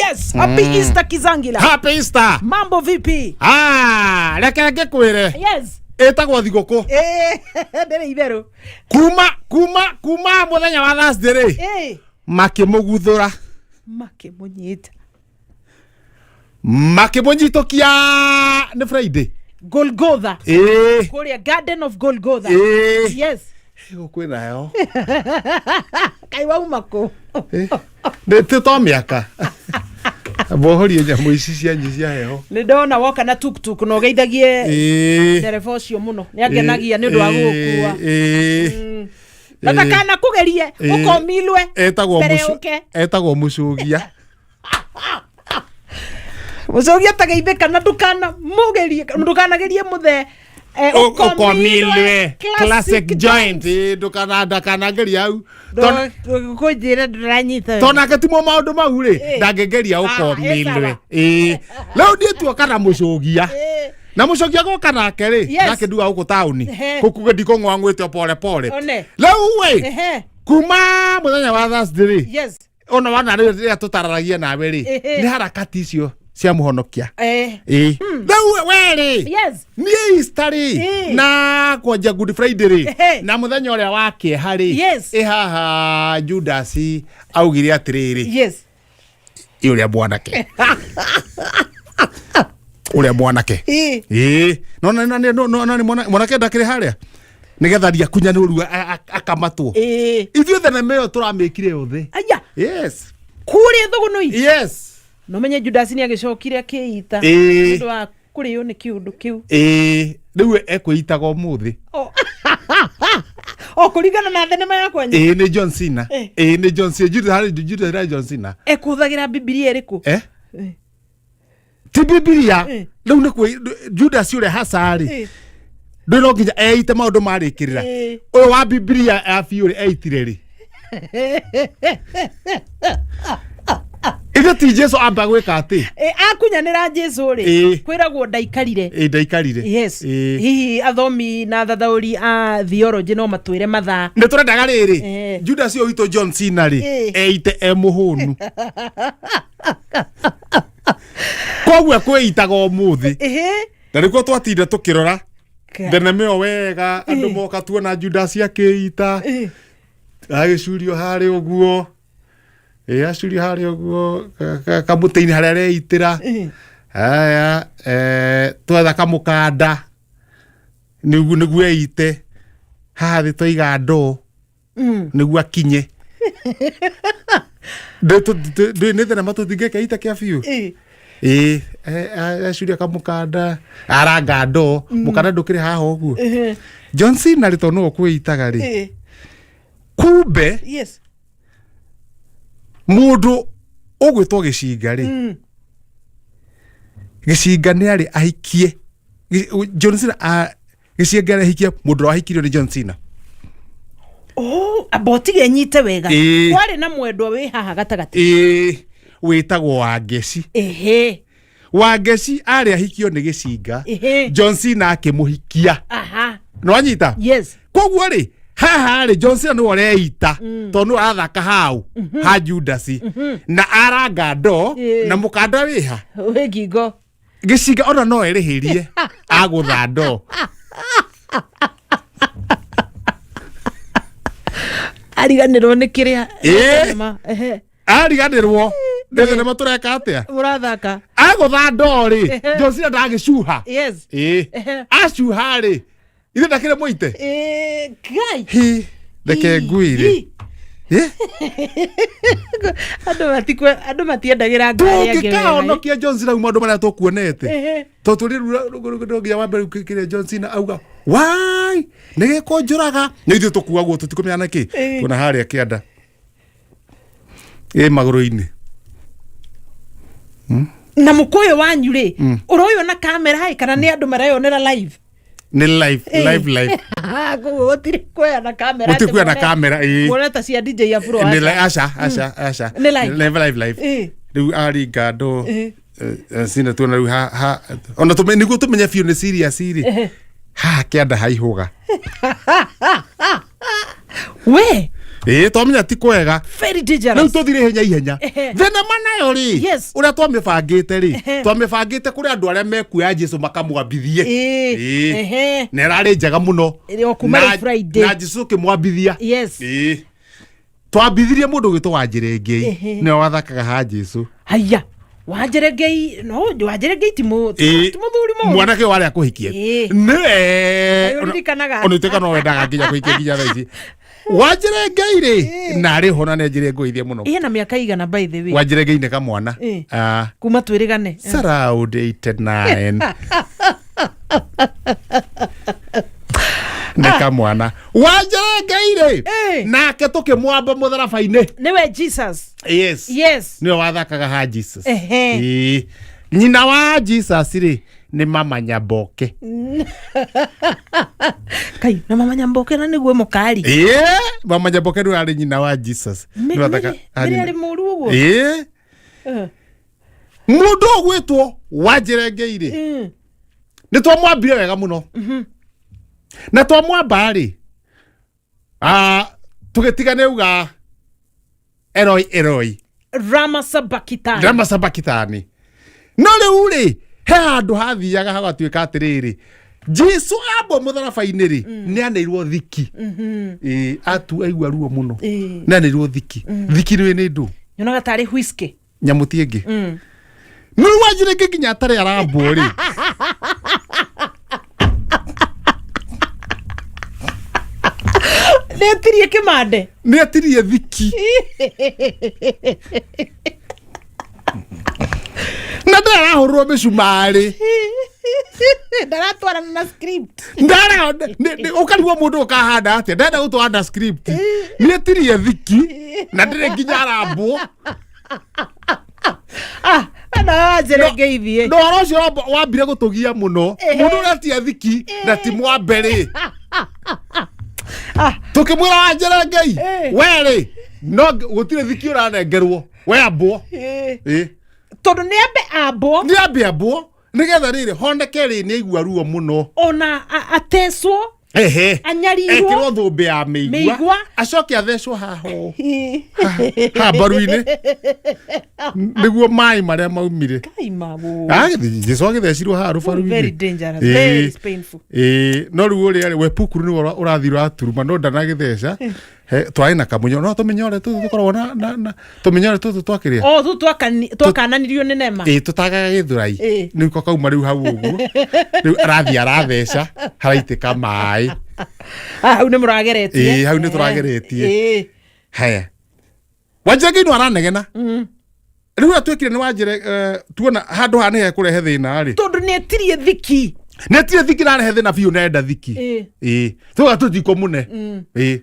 Yes, happy Easter Kizangila. Happy Easter. Mambo vipi? Ah, reke ngĩkwĩre. Yes. Ĩtagwo thigũkũ. Ndĩrĩ itherũ. Kuma mũthenya wa Thursday rĩ. Makĩmũguthũra. Makĩmũnyita. Makĩmũnyitũkia nĩ Friday. Golgotha. Ĩĩ. Kũrĩa Garden of Golgotha. Ĩĩ. Yes. Gũkũ kwĩnayo. Kaĩ wauma kũ? Nĩ ti to mĩaka. Bohorie nyamũ ici cianyu cia heho. Nĩ ndona woka na tuktuk na ũgeithagie Ĩĩ. ndereba ũcio mũno. Nĩ angenagia nĩ ũndũ wa gũgũkua. Ĩĩ. Na ndakana kũgerie Ĩĩ. ũkomilwe. Etagwo Mbere mũcu- ũke. etagwo mũcugia. Mũcũgia tageithĩka na ndũkana mũgerie ndũkanagerie mũthee Ũkomilwe classic joint. Ĩĩ, ndũkana ndakanangeria hau. Kũnjĩra ndũranyita Tondũ nake timo maũndũ mau rĩ Ĩĩ. ndangĩgeria Ah, ũkomilwe. ĩ sawa. Ĩĩ. Rĩu niĩ tuoka na mũcũgia. Ĩĩ. Na mũcokia goka nake rĩ Yes. nake nduga gũkũ taũni Ehe. kũkuge ndikũng'wang'wĩte o pore pore. One. Rĩu ĩ Ehe. kuma mũthenya wa Thursday rĩ Yes. ona wana rĩrĩa tũtararagia nawe rĩ Ehe. nĩ harakati icio cia mũhonokia. Ĩĩ. Rĩu we rĩ Yes. niĩ Easter rĩ Ĩĩ. na kwanjia Good Friday rĩ Ehe. na mũthenya ũrĩa wa kĩeha rĩ Yes. ĩ haha Judas augire atĩrĩrĩ Yes. ĩ ũrĩa mwanake ũrĩa mwanake Ĩĩ. ĩĩ no no no no no no nĩ mwanake ndakĩrĩ harĩa nĩgetha riakunyanũrua akamatwo. Ĩĩ. Ithuĩ thenema ĩyo tũramĩkire yothe. Aya. Yes. Kũrĩa thũgũnũi. Yes. No menye Judas nĩ agĩcokire akĩita. Ĩĩ. Nĩ ũndũ wa kũrĩo nĩ kĩũndũ kĩu. Ĩĩ rĩu ekwĩitaga ũmũthĩ. O O kũringana na thenema ya kwanyu. Ĩĩ nĩ John Cena. Eh. Ĩĩ nĩ John Cena. Judas harĩ Judas harĩ John Cena. Ekũhũthagĩra Bibilia ĩrĩkũ? Eh? Ti Bibilia. Rĩu nĩ kwĩ Judas ũrĩa haca rĩ. Ndũĩ no nginya eite maũndũ marĩkĩrĩra. Ũyũ wa Bibilia ya biũ rĩ eitire rĩ. Ithe ti Jesu amba gwĩka atĩ. Akunyanĩra Jesu rĩ Ĩĩ. kwĩragwo ndaikarire. Ĩĩ ndaikarire. Yes. Ĩĩ. Hihi athomi na athathaũri a theology no matwĩre mathaa. Nĩ tũrendaga rĩrĩ Eh. Judas ũyũ witũ John Cena rĩ Ĩĩ. eite e mũhũnu. Koguo ekwĩitaga ũmũthĩ. Ĩhĩ. Na nĩkuo twatinda tũkĩrora thenema ĩyo wega andũ moka tuona Judas akĩita Ĩĩ. agĩcurio harĩa ũguo. Ĩĩ acurio harĩa ũguo kamũtĩ-inĩ harĩa areitĩra. Ĩĩ. Haya twetha kamũkanda nĩguo nĩguo eite haha thĩ twaiga ndoo nĩguo akinye. Ndĩ nĩ thenema tũtingĩka ita kĩa biũ. Ĩĩ. Ĩĩ acuria kamũkanda aranga ndoo mũkanda ndũkĩrĩ haha ũguo. Ehe. John Cena rĩ tondũ nĩwe ũkwĩitaga rĩ Ĩĩ. kumbe Yes. mũndũ ũgwĩtwo gĩcinga rĩ gĩcinga nĩ arĩ ahikie John Cena gĩcinga nĩ ahikie mũndũ ũrĩa wahikirio nĩ John Cena. Oh, amba ũtige nyite wega. Ĩĩ. Kwarĩ na mwendwa wĩ haha gatagatĩ. Ĩĩ wĩtagwo Wangeci. Ehe. Wangeci arĩ ahikio nĩ gĩcinga. Ehe. John Cena akĩmũhikia. Aha. Nĩwanyita? Yes. Koguo rĩ haha rĩ John Cena nĩwe ũreita tondũ nĩwe arathaka hau ha Judas na aranga ndoo Ĩĩ. na mũkanda wĩha Wĩ ngingo. Gĩcinga ona no erĩhĩrie agũtha ndoo. Ariganĩrwo nĩ kĩrĩa. Ĩĩ. Thenema. Ehe. Ariganĩrwo nĩ thenema tũreka atĩa? Mũrathaka. Agũtha ndoo rĩ Ehe. John Cena ndagĩcuha. Yes. Ĩĩ. Ehe. Acuha rĩ ithe ndakĩrĩ mũite. Ĩĩ, Ngai. Hi reke ngwĩre. Hi. Ĩ? Andũ matikwe andũ matiendagĩra ngari angĩ wega. Tũngĩkahonokia John Cena maũndũ marĩa tũkuonete. Ehe. Tondũ tũrĩ rĩu nginya wa mbere kĩrĩa John Cena auga wai nĩ gĩkũnjũraga nĩ ithuĩ tũkuagwo tũtikũmenya nĩkĩ. Ĩĩ. Tuona harĩa kĩanda ĩ magũrũ-inĩ. Na mũkũyũ wanyu rĩ ũroywo na kamera ĩ kana nĩ andũ mareyonera live? Nĩ live. Ĩĩ. Live live. Koguo gũtirĩ kuoya na kamera. Gũtirĩ kuoya na kamera, ĩĩ. Muone ta cia DJ Afro. Nĩ aca. aca aca aca. Nĩ live. Live live live. Ĩĩ. Rĩu aringa ndoo Ĩĩ. Cena tuona rĩu ha ha ona tũme nĩguo tũmenye biũ nĩ serious rĩ Ehe. haha kĩanda haihũga. We. Ĩĩ, twamenya ti kwega. Very Rĩu dangerous. tũthire ihenya ihenya. Thenema nayo rĩ, ũrĩa twamĩbangĩte rĩ, twamĩbangĩte kũrĩ andũ arĩa mekuoya Jesu makamwambithie. Ĩĩ. Na ĩrarĩ njega mũno. Ĩrĩ o kuma rĩu Friday. Na Jesu ũkĩmwambithia. Ĩĩ, twambithirie mũndũ ũgwĩtwo Wanjĩrĩngei. Nĩwe wathakaga ha Jesu. Haya, Wanjerengei, no Wanjerengei ti Ĩĩ. ti mũthuri mũũru. Mwanake ũyũ warĩ akũhikie. Nĩwe. Kaĩ ũririkanaga? Ona ituĩka no wendaga nginya kũhikia nginya thaa ici Wanjĩrĩngei rĩ, na arĩ ho na nĩ anjĩrĩ ngũithie mũno. Ĩna mĩaka igana, by the way? Wanjĩrĩngei nĩ kamwana. Ah, Kuma twĩrĩgane. it's around 89 nĩ kamwana Wanjĩrĩngei rĩ. Nake tũkĩmwamba mũtharaba-inĩ. Nĩwe Jesus. Yes. Nĩwe wathakaga ha Jesus. Ĩĩ. Nyina wa Jesus rĩ nĩ Mama Nyamboke. Kai, na Mama Nyamboke na nĩguo mũkari? Ĩĩ, Mama Nyamboke nĩwe arĩ nyina wa Jesus. Nĩwe wathaka ha Mĩrĩ nyina. arĩ mũru ũguo? Ĩĩ. Mũndũ ũgwĩtwo Wanjĩrengei rĩ, nĩ twamwambire wega mũno, na twamwamba rĩ, tũgĩtiga nĩ auga "Eloi, Eloi" "Rama sabakitani." "Rama sabakitani". No rĩu rĩ, he handũ hathiaga hagatuĩka atĩrĩrĩ, Jesu ambwo mũtharaba-inĩ rĩ, nĩ aneirwo thiki. Ĩĩ, atu aigua ruo mũno. Nĩ aneirwo thiki. Thiki rĩ nĩ ndũ? Nyonaga tarĩ whisky. Nyamũ ti ĩngĩ. No rĩu Wanjĩrĩngĩ nginya atarĩ arambwo rĩ, Nĩ etirie kĩmande. Nĩ etirie thiki na ndarĩ arahũrwo mĩcumarĩ. Ndaratwarana na script. Ndara ũkarigwo mũndũ ũkahanda atĩa, ndenda gũtwara na script. Nĩ etirie thiki na ndĩrĩ nginya arambwo. Ah, na Wanjĩrĩngei. Na ũhoro ũcio wambire gũtũgia mũno. Mũndũ ũretia thiki na ti mwambe rĩ, tũkĩmwĩra, Wanjĩrengei, we rĩ, no gũtirĩ thiki ũranengerwo, we ambwo. Ĩ. Tondũ nĩ ambe ambwo. Nĩ ambe ambwo nĩgetha rĩrĩ honeke rĩ, nĩ aigua ruo mũno. Ona atecwo. Anyarirwo. Ekĩrwo thũmbĩ ya mĩigua. Mĩigua. Acoke athecwo haho ha mbaru-inĩ nĩguo maĩ marĩa maumire. Kai mawo. Ah, Jesu agĩthecirwo haha rũbaru-inĩ. Very dangerous. Very painful. Ĩĩ, no rĩu ũrĩa rĩ, we pukuru nĩwe ũrathiĩ ũraturuma, no ndanagĩtheca. Twarĩ na kamũnyo, no tũmĩnyore tũtũ tũkoragwo na tũmĩnyore tũtũ twakĩrĩa. O tu twakananirio nĩ nema. Ĩĩ, tũtagaga gĩthũrai. Rĩu ko kauma rĩu hau ũguo, rĩu arathiĩ aratheca, haraitĩka maĩ. Ah, hau nĩ mũrageretie. Ĩĩ, hau nĩ tũrageretie. Haya, Wanjĩrĩ no aranegena rĩu ũrĩa twĩkire nĩ Wanjĩrĩ, tuona handũ haha nĩ hekũrehe thĩna rĩ. Tondũ nĩ etirie thiki. Nĩ etire thiki, rarehe thĩna biũ, nenda thiki. Ĩĩ, tuga tũtikũ mũne. Ĩĩ,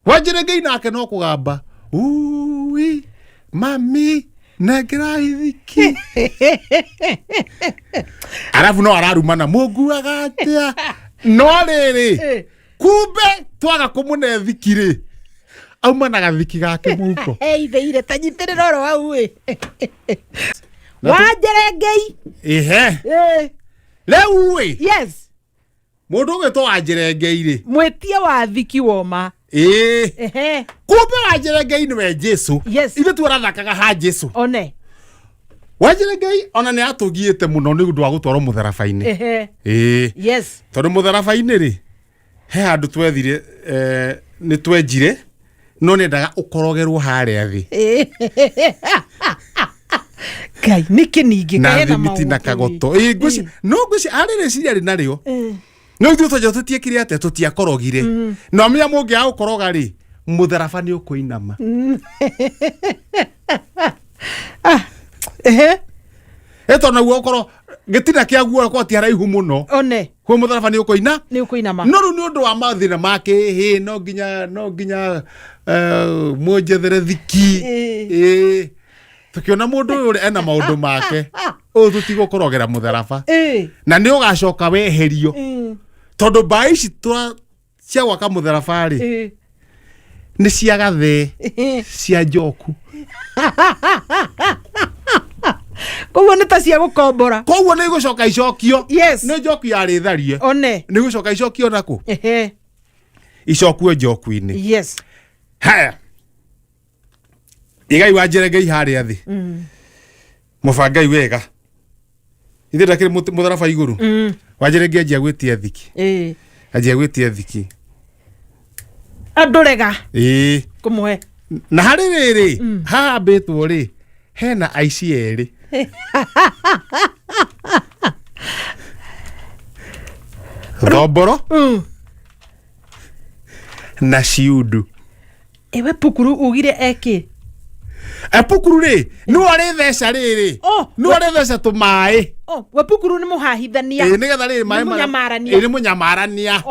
Wanjĩrĩ Ngai nake no kũgamba, "Ui mami, nengerai thiki." Arabu no ararumana, "Mũnguaga atĩa?" No rĩrĩ, kumbe twaga kũmũne thiki rĩ, auma na gathiki gake mũhuko. Eitheire ta nyitĩrĩra oro hau ĩ, Wanjĩrengei. Ĩhe. Rĩu ĩ, mũndũ ũgwĩtwo Wanjĩrengei rĩ, Mwĩtia wa thiki woma. Ĩĩ. Kumbe Wanjĩrengei nĩwe Jesu. Ithuĩ tu arathakaga ha Jesu. One. Wanjĩrengei ona nĩ atũgiĩte mũno nĩ ũndũ wa gũtwarwo mũtharaba-inĩ. Ĩĩ. Tondũ mũtharaba-inĩ rĩ, he handũ twethire, nĩ twenjire, no nĩendaga ũkorogerwo harĩa thĩ. Ngai, nĩkĩ ningĩ? Na Kaĩ hena thimiti na maũndũ ĩ. kagoto. Ĩĩ, ngwĩci no ngwĩci arĩ rĩciria rĩ narĩo, no ithuĩ twenja tũtiekire atĩa, tũtiakorogire. Na amenya mũngĩaga gũkoroga rĩ, mũtharaba nĩ ũkũinama. Ah, ehe. Ĩtondũ naguo ũkorwo gĩtina kĩaguo kwa ti haraihu mũno. One. Kwa mũtharaba nĩ ũkũina. Nĩ ũkũinama. No rĩu nĩ ũndũ wa mathĩna ma kĩhĩ, no nginya mũnjethere thiki. Ĩĩ, tũkĩona mũndũ ũyũ ũrĩa ena maũndũ make, ũyũ tũtigũkũrogera mũtharaba. Na nĩ ũgacoka weherio, tondũ mbaa ici cia gwaka mũtharaba rĩ, nĩ cia gathee, cia njoku. Koguo nĩ ta cia gũkombora. Koguo nĩ igũcoka icokio. Nĩ njoku yarĩ tharie. One. Nĩ igũcoka icokio nakũ? Ehe. Icokio njoku-inĩ. Haya, igai wa njerengei harĩa thĩ, mũbangai wega, ithuĩ ndakĩrĩ mũtharaba igũrũ. Wa njerengei anjia gwĩtia thiki. Anjia gwĩtia thiki. Andũ rega. Ĩĩ. Kũmũhe. Na harĩ rĩrĩ hahambĩtwo rĩ, hena aici erĩ. Thomboro na ciundu. Ewe pukuru ugire eki. Epukuru rĩ, nĩwe ũrĩtheca rĩrĩ. Oh, nĩwe ũrĩtheca tũmaĩ. Oh, we pukuru nĩ mũhahithania. Ĩĩ, nĩgetha rĩrĩ maĩ Nĩ mũnyamarania. Ĩĩ, nĩ mũnyamarania.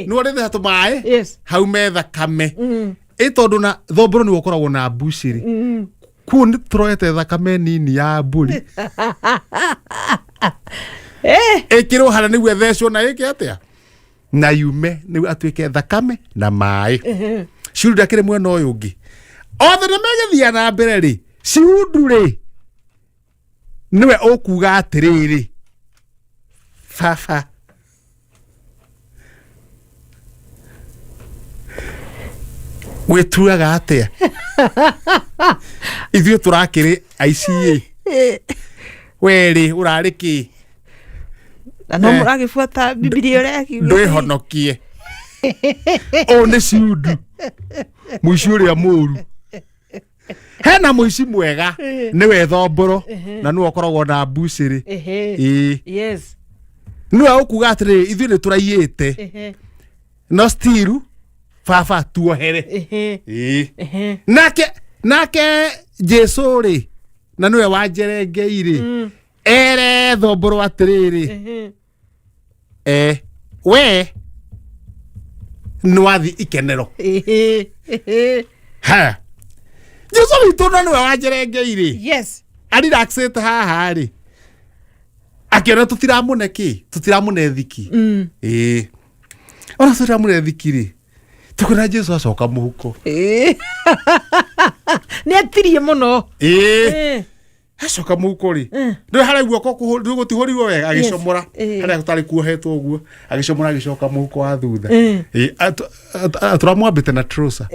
Nĩwe ũrĩtheca tũmaĩ haume thakame. Ĩ tondũ na thomboro nĩwe ũkoragwo na mbucĩrĩ kuo, nĩ tũroete thakame nini ya mbũri ĩkĩrwo harĩa nĩguo ĩthecwo na ĩke atĩa na yume nĩguo atuĩke thakame na maĩ. Ciundu ndakĩrĩ mwena ũyũ ũngĩ, othe nĩ megĩthia na mbere rĩ, ciundu rĩ nĩwe ũkuga atĩrĩrĩ, baba wĩtuaga atĩa, ithuĩ tũrakĩrĩ aici ĩ, werĩ ũrarĩ kĩ? Na no mũragĩbuata Bibilia ũrĩa yakiuga. Ndwĩhonokie, ũũ nĩ ciundu, mũici ũrĩa mũru. Hena mũici mwega, nĩwe thomboro, na nĩwe ũkoragwo na mbucĩrĩ. Ĩĩ. Nĩwe ũkuga atĩrĩrĩ, ithuĩ nĩ tũraiyĩte, no still baba tuohere. Ĩĩ. Nake Jesu rĩ, na nĩwe wanjerengei rĩ, ere thomboro atĩrĩrĩ, we nĩwathi ikenero. Ha Jesu witũ na nĩwe wanjerengei rĩ, ariraxĩte haha rĩ, akĩona tũtiramũne kĩ, tũtiramũne thiki. Ĩĩ, ona tũtiramũne thiki rĩ, tũkĩona Jesu acoka mũhuko. Nĩ atirie mũno. Ĩĩ. Acoka mũhuko rĩ, ndũĩ harĩa guoko gũtihũrirwo wega, agĩcomora harĩa gũtarĩ kuohetwo ũguo, agĩcomora, agĩcoka mũhuko wa thutha. Ĩĩ, tũramwambĩte na trouser.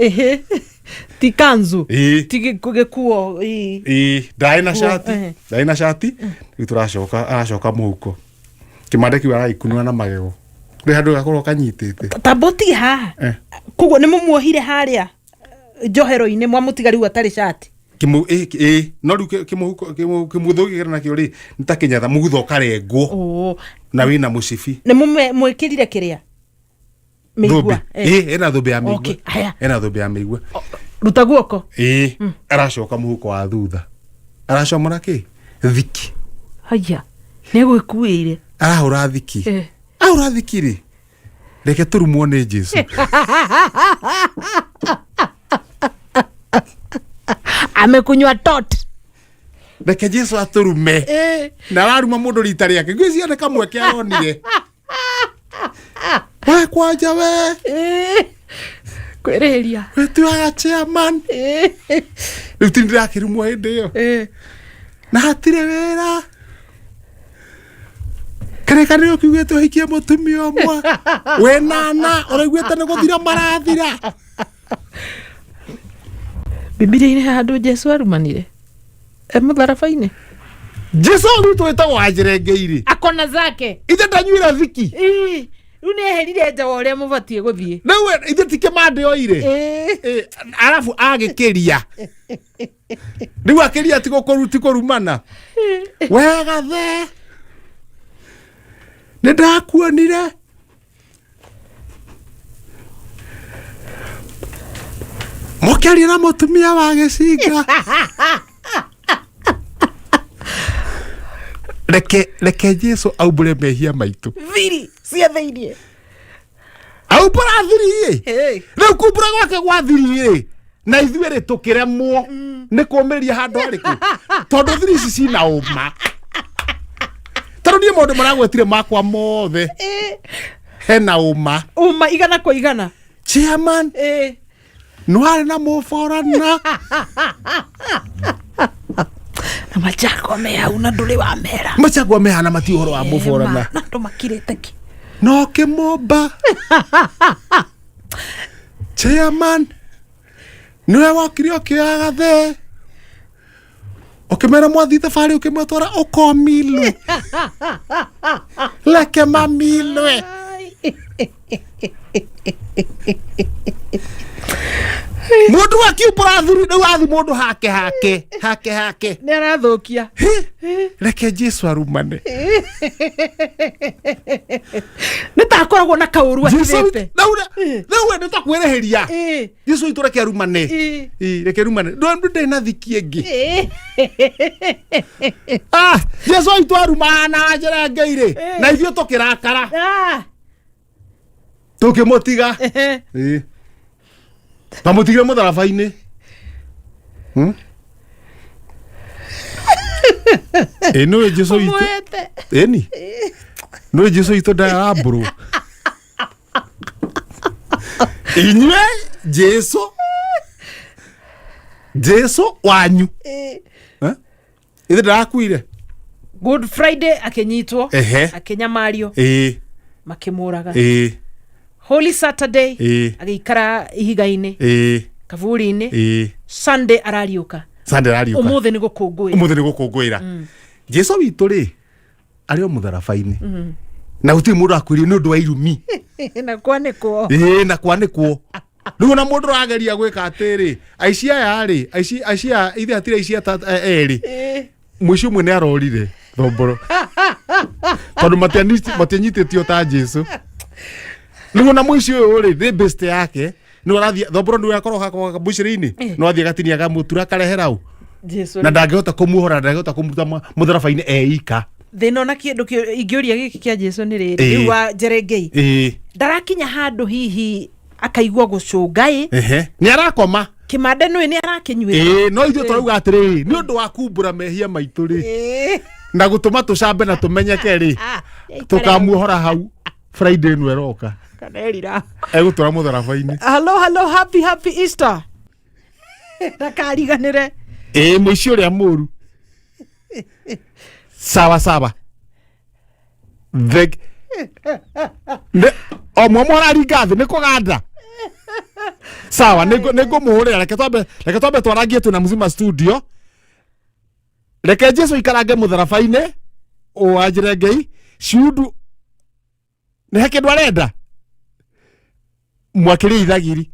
Ti kanzu. Ĩĩ. Ti gĩkuo. Ĩĩ. Ĩĩ, ndarĩ na cati. Ndarĩ na cati. Rĩu tũracoka, aracoka mũhuko, kĩmande kĩu aragĩkunũra na magego, rĩ handũ gakorwo kanyitĩte. Tamba ũtige haha. Koguo nĩ mũmuohire harĩa njohero-inĩ, mwamũtiga rĩu atarĩ cati. Kĩmũ ĩ ĩ, no rĩu kĩmũhuko kĩmũgutho gĩkĩra nakĩo rĩ, nĩ ta kĩnyatha, mũgutho ũkarengwo. Na wĩna mũcibi. Nĩ mũmwĩkĩrire kĩrĩa thũmbĩ. mĩigua. Ĩ, ĩna thũmbĩ ya mĩigua. Okay, haya. Ĩna thũmbĩ ya mĩigua. Ruta guoko. Ĩ, aracoka mũhuko wa thutha, aracomora kĩ thiki. Haya, nĩ gwĩkuĩire. Arahũra thiki. Ahũra thiki rĩ, reke tũrumwo nĩ Jesu. Amekunywa tot. Reke Jesu atũrume. Na araruma mũndũ rita rĩake, ngwĩciria nĩ kamweke aronire, we kwanja we. Kwĩrĩhĩria. Wĩtuaga chairman, rĩu ti ndĩrakĩrumwo hĩndĩ ĩyo na hatirĩ wĩra, kĩrĩkanĩro kiugĩte ũhikie mũtumia ũmwe, wenana ũraiguĩte nĩ gũthira marathira. Bibilia-inĩ handũ Jesu arumanire e mũtharaba-inĩ? Jesu witũ wĩtagwo wanjerengei-rĩ, akona zake. Ithe ndanyuire thiki. Ii, rĩu nĩ eherire nja wa ũrĩa mũbatiĩ gũthiĩ. Rĩu ithe ti kĩmandĩ oire. Arabu agĩkĩria, rĩu akĩria ti gũkũru, ti kũrumana wega the, nĩ ndakuonire mũkĩaria na mũtumia wa gĩcinga. Reke Jesu aumbũre mehia maitũ. Thiri cia thĩiniĩ. Aumbũra thiri ĩ, rĩu kumbũra gwake gwa thiri rĩ, na ithuĩ rĩ tũkĩremwo nĩ kũmĩrĩria handũ harĩkũ, tondũ thiri ici cina ũma, tondũ niĩ maũndũ maragwetire makwa mothe hena ũma. Uma 100%. Chairman, nĩwarĩ na mũborana. Na machako me hau na ndũrĩ wa mera. Machagua mehana mati ũhoro wa mũborana. Na andũ makirĩte ki. No kĩmũmba chairman. Nĩwe wokire ũkĩoya gathee ũkĩmera mwathiĩ thabarĩ ũkĩmatwara ũkomilwe leke mamilwe. Mũndũ akiumbũra athuri rĩu athi mũndũ hake hake hake hake. Nĩ arathũkia. Reke Jesu arumane. Nĩ ta akoragwo na kaũru Jesu ahithĩte. rĩu we nĩ ta kwĩrĩhĩria. Jesu witũ reke arumane. Ĩ, reke arumane. Ndũ ndĩ na thiki ĩngĩ. Ah, Jesu witũ arumaga na njĩra ĩngĩ rĩ, na ithuĩ tũkĩrakara tũkĩmũtiga. Ĩ. Twamũtigire mũtharaba-inĩ. Ĩ nĩũĩ Jesu witũ. Ũmũhete. Ĩni nĩũĩ Jesu witũ ndarambũrwo inyuĩ Jesu Jesu wanyu. Eh? Ithe ndarakuire. Good Friday akĩnyitwo, akĩnyamario, makĩmũraga. Holy Saturday agĩikara ihiga-inĩ, kaburi-inĩ. Sunday arariũka. Sunday arariũka. Ũmũthĩ nĩ gũkũngũĩra. Ũmũthĩ nĩ gũkũngũĩra. Jesu witũ rĩ arĩ o mũtharaba-inĩ na gũtirĩ mũndũ akuirie nĩ ũndũ wa irumi. Na kwanĩkwo. Ĩĩ, na kwanĩkwo. Rĩu ona mũndũ ũrageria gwĩka atĩrĩ, aici aya rĩ, aici aya ithe hatirĩ aici erĩ. Mũici ũmwe nĩ arorire thomboro tondũ matianyitĩtio ta Jesu. Rĩu ona mũici ũyũ rĩ nĩ best yake nĩ arathiĩ thomboro nĩ akorwo hakwa mbucĩrĩ-inĩ no athiĩ agatinia agamũtura akarehera u. Jesu. Na ndangĩhota kũmuohora, ndangĩhota kũmuruta mũtharaba-inĩ eika. Thĩna ona kĩndũ ingĩũria gĩkĩ kĩa Jesu nĩ rĩrĩ, rĩu wa Njerengei ndarakinya handũ hihi akaigua gũcũnga ĩ. Ehe, nĩ arakoma. Kĩmande nũĩ nĩ arakĩnyuĩra. Ĩĩ, no ithuĩ tũrauga atĩrĩrĩ, nĩ ũndũ wa kumbũra mehia maitũ rĩ na gũtũma tũcambe na tũmenyeke rĩ, tũkamuohora hau Friday ĩno ĩroka. Kanerira. Egũtũra mũtharaba-inĩ. Hello, hello, happy happy Easter. Ndakariganĩre. Ĩĩ, mũici ũrĩa mũru. Sawa sawa. O mwamwe araringa thĩ nĩ kũganda. Sawa, nĩ ngũmũhũrĩra. Reke twambe twarangie twĩna mzima studio. Reke Jesu ikarange mũtharaba-inĩ ũwanjĩre Ngai ciundu nĩ he kĩndũ arenda mwakĩrĩ ithagiri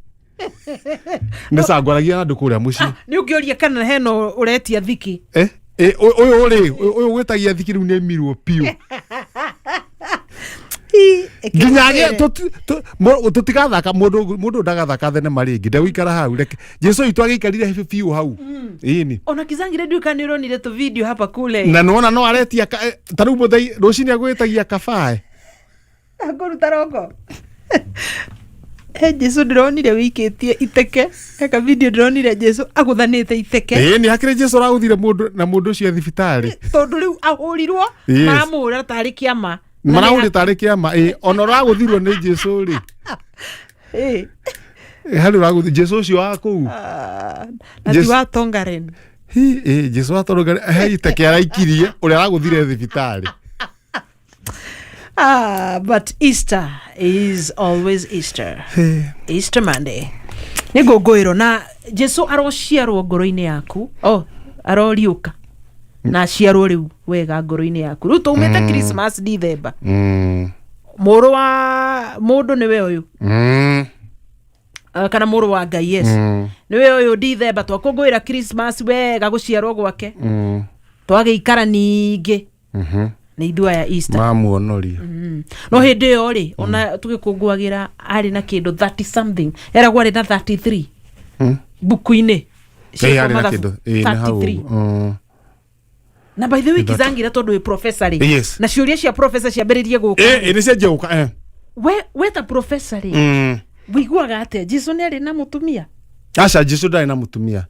nĩ cangwaragia na andũ kũrĩa mũciĩ. Nĩ ũngĩũria kana hena ũretia thiki. Eh, eh, ũyũ rĩ, ũyũ gwĩtagia thiki rĩu nĩ mirwo piũ nginya agĩe tũtigathaka mũndũ ndagathaka thenema rĩngĩ ndegũikara hau. Reke Jesu witũ agĩikarire biũ hau, ĩni. Ona kizangire ndiũĩ kana nĩ ũronire tũ video hapa kule. Na nĩwona no aretia ta rĩu mũthei rũcinĩ agwĩtagia kabae. Ngũruta rongo he Jesu ndĩronire wĩikĩtie iteke heka video ndĩronire Jesu agũthanĩte iteke. Ĩĩ, nĩ hakĩrĩ Jesu ũragũthire mũndũ na mũndũ ũcio e thibitarĩ. Tondũ rĩu ahũrirwo. Maramũhũra tarĩ kĩama. Marahũrĩ tarĩ kĩama. Ĩĩ, ona ũragũthirwo nĩ Jesu rĩ. Harĩ ũragũthi Jesu ũcio wa kũu. Ah, na ti wa Tongaren. Hi, ĩ Jesu wa Tongaren he iteke araikirie ũrĩa aragũthire thibitarĩ. Ah, but Easter is always Easter. Easter Monday. Nĩ ngũngũĩro na Jesu arociarwo ngoro-inĩ yaku. Oh, aroriũka. Na aciarwo rĩu wega ngoro-inĩ yaku. Rĩu tũumĩte Christmas December. Mũrũ wa mũndũ nĩwe ũyũ. Kana mũrũ wa Ngai, yes. Nĩwe ũyũ December twakũngũĩra Christmas wega gũciarwo gwake. Twagĩikara ningĩ. Nĩ ithuĩ aya Easter. Mamuonoria. No hĩndĩ ĩyo rĩ, ona tũgĩkũngũagĩra arĩ na kĩndũ 30 something, eragwo arĩ na 33 buku-inĩ. Ĩ, arĩ na Mathabu, kĩndũ ĩ, nĩ hau 33. ũguo. Na by the way, kizangira tondũ wĩ professor rĩ, na ciũria cia professor ciambĩrĩrie gũka. Ĩ, nĩ cianjia gũka. We ta professor rĩ, wĩiguaga atĩa Jesu nĩ arĩ na mũtumia? Aca, Jesu ndarĩ na mũtumia.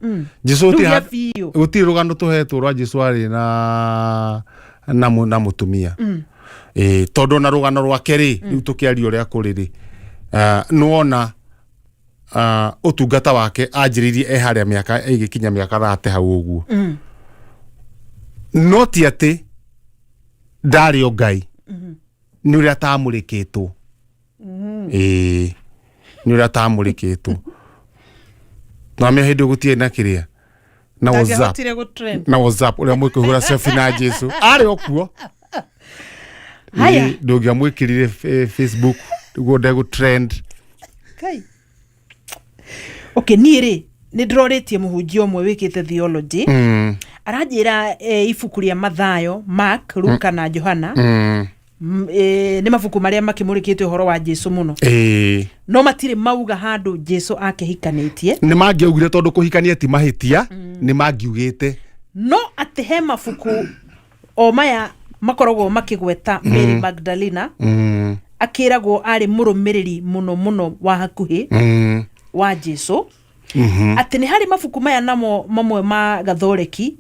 Jesu Rĩu gũtirĩ gĩa biũ. Gũtirĩ rũgano tũhetwo rwa Jesu arĩ na mũtumia. Ĩ, tondũ ona rũgano rwake rĩ, rĩu tũkĩaria ũrĩa kũrĩ rĩ, nĩwona ũtungata wake anjĩrĩirie e harĩa mĩaka ĩgĩkinya mĩaka 30 hau ũguo. No ti atĩ ndarĩ o Ngai, nĩ ũrĩa atamũrĩkĩtwo. Ĩĩ, nĩ ũrĩa atamũrĩkĩtwo. Nwamenya hĩndĩ ĩyo gũtiarĩ na kĩrĩa na WhatsApp. Ndangĩahotire gũ-trend. Na WhatsApp ũrĩa mwĩkũhũra selfie na Jesu arĩ o kuo. Haya. Ĩ, ndũngĩamwĩkĩrire Facebook nĩguo ndegũ trend. Kai. Okay, niĩ rĩ nĩ ndĩrorĩtie mũhunjia ũmwe wĩkĩte theology. Aranjĩra ibuku rĩa Mathayo, Mark, Luka na Johana nĩ mabuku marĩa makĩmũrĩkĩte ũhoro wa Jesu mũno. No matirĩ mauga handũ Jesu akĩhikanĩtie. Nĩ mangĩaugire tondũ kũhikania ti mahĩtia, nĩ mangiugĩte. No atĩ he mabuku o maya makoragwo makĩgweta Mary Magdalena akĩragwo arĩ mũrũmĩrĩri mũno mũno wa hakuhĩ wa Jesu. Atĩ nĩ harĩ mabuku maya namo mamwe ma gathoreki,